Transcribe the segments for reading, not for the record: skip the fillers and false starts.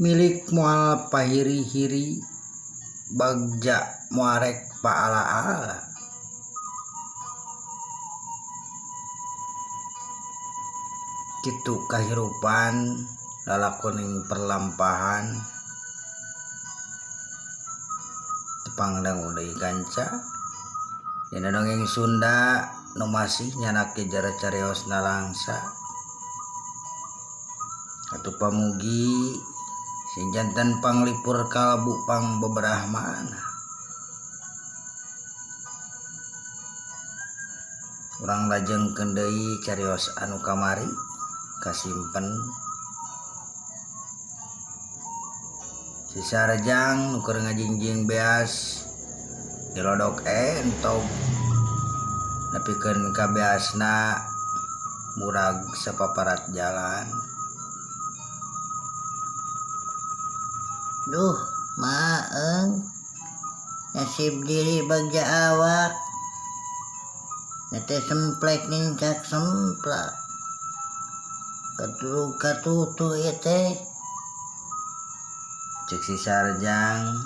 Milik moal pahiri-hiri bagja moal rek paala-ala. Kitu kahirupan lalakoning perlampahan teu pangdangu deui kanca. Dina dongeng Sunda nu masih nyanak ge jara cariosna langsa. Atuh pamugi sing janten panglipur kalebu pang beberahmana. Urang lajengkeun deui carios anu kamari kasimpen. Si Sarjang nu keur ngajingjing beas dilodok entog nepikeun ka beasna murag sapaparat jalan. Duh maeng nasib diri bagja awak teh semplek nincak semplak katuru katutu ieu teh. Cek si Sarjang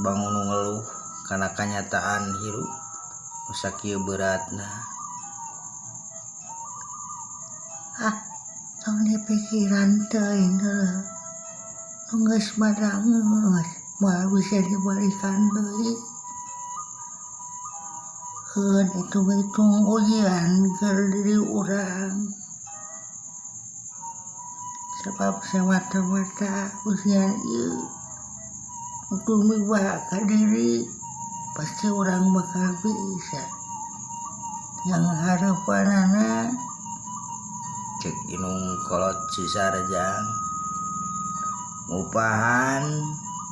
bangun ngeluh kana kanyataan hirup nu sakieu beratna. Ah, tong dipikiran teuing heueuh. Nu geus mah geus moal bisa dibalikan deui. Keun hitung-hitung ujian keur diri urang. Sebab semata-mata ujian ieu untuk mibaha ka diri pasti urang bakal bisa. Yang harapanana cek inung kolot si Sarjang ngupahan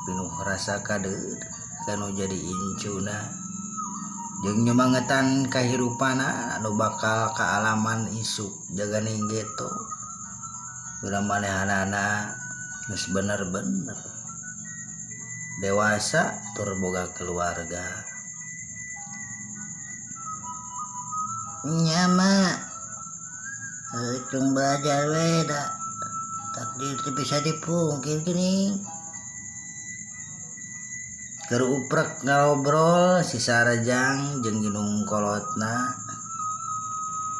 pinuh rasa kadeud kanu jadi incuna jeung nyumangetan kahirupana anu bakal kaalaman isuk jaganing geto bila manehanana geus bener-bener dewasa tur boga keluarga. Nya mah hitung belajar we da takdir teu bisa dipungkir geuning. Keur uprek ngarobrol si Sarjang jeung inung kolotna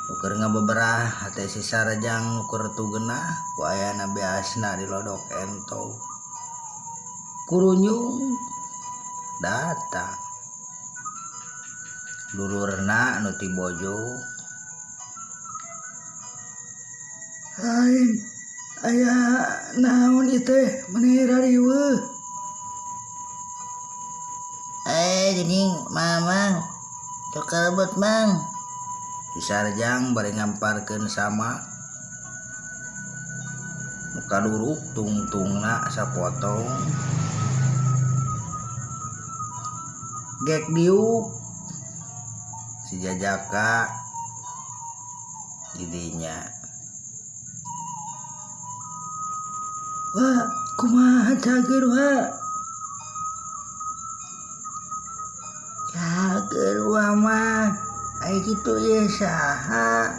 nu keur ngabeberah hate si Sarjang nu keur teu geunah ku ayana beasna dilodok entog. Kurunyung datang dulurna anu ti Bojong. Lain aya naon ieu teh meni rariweuh. Geuning mamang sok kalebet mang. Si Sarjang bari ngamparkeun sama nu kaduruk tungtungna sapotong. Gek diuk si Jajaka didinya. Wah, kumaha cager wa? Cager wa mah ai kitu ieu saha?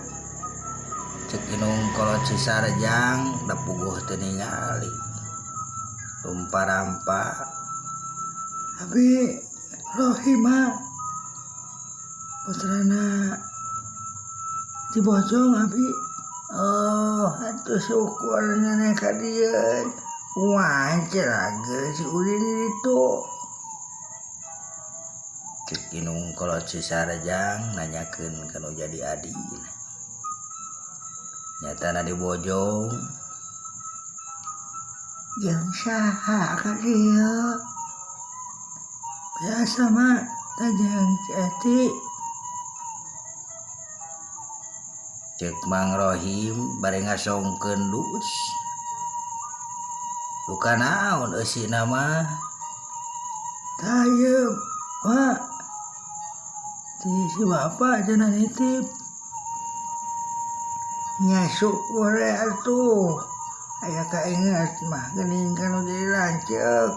Cek inung kolot si Sarjang da puguh teu ningali. Rumpa-rampa. Abi Rohima putrana ti Bojong abi. Oh, atuh syukur nene ka dieu. Kumaha cerageun si Udin ditu. Cek inung kolot si Sarjang nanyakeun ka nu jadi adina. Nyatana di Bojong. Jeung saha ka dieu? Biasa mah teh jeung si Eti. Cek Mang Rohim bari ngasongkeun dus. Duka naon eusina mah? Tah ieu mah ti si bapa cenah nitip. Nya syukur we atuh. Aya kainget mah geuning kanu jadi lanceuk.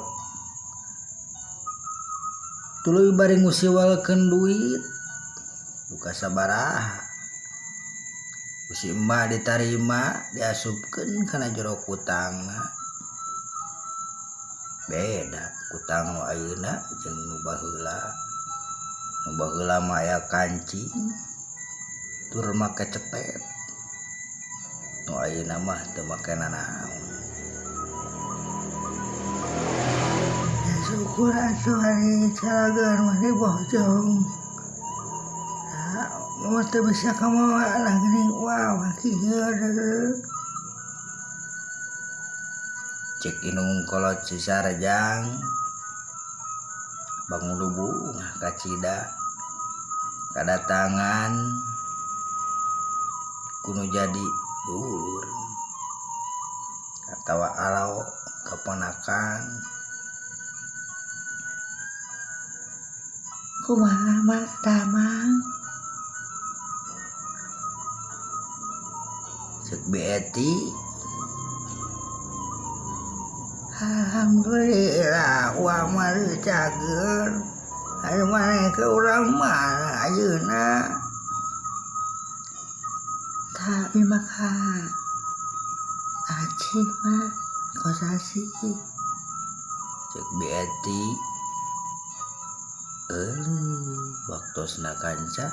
Tuluy bari ngusiwalkeun duit. Duka sabaraha. Ku si emak ditarima diasupkeun kana jero kutangna. Beda kutang nu ayeuna jeung nu baheula. Nu baheula mah aya kancing tur make cepet. Nu ayeuna mah teu make nanaon. Ya syukur atuh ari calagan mah dibojong. Mah teu bisa kamawa lah geuning wow kieu deuleu. Cek indung kolot si Sarjang bangun bungah kacida kadatangan kuno jadi dulur atawa alau keponakan. Kumaha mah damang? Cek Bi Eti. Alhamdulillah uang mah cager. Ari maneh ke urang mana ayeuna? Tapi maka Aceh mah kosasi. Cek Bi Eti. Euleuh waktosna kanca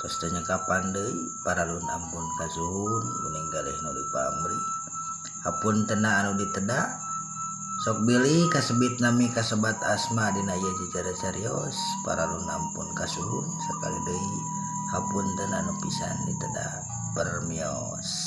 tos teu nyekapan deui paralun ampun kasuhun kuning galih nu dipamri. Hapuntenna anu diteda sok bilih kasebit nami kasebat asma dina ieu jeujara carios paralun ampun kasuhun sakali deui hapunten anu pisan diteda permios.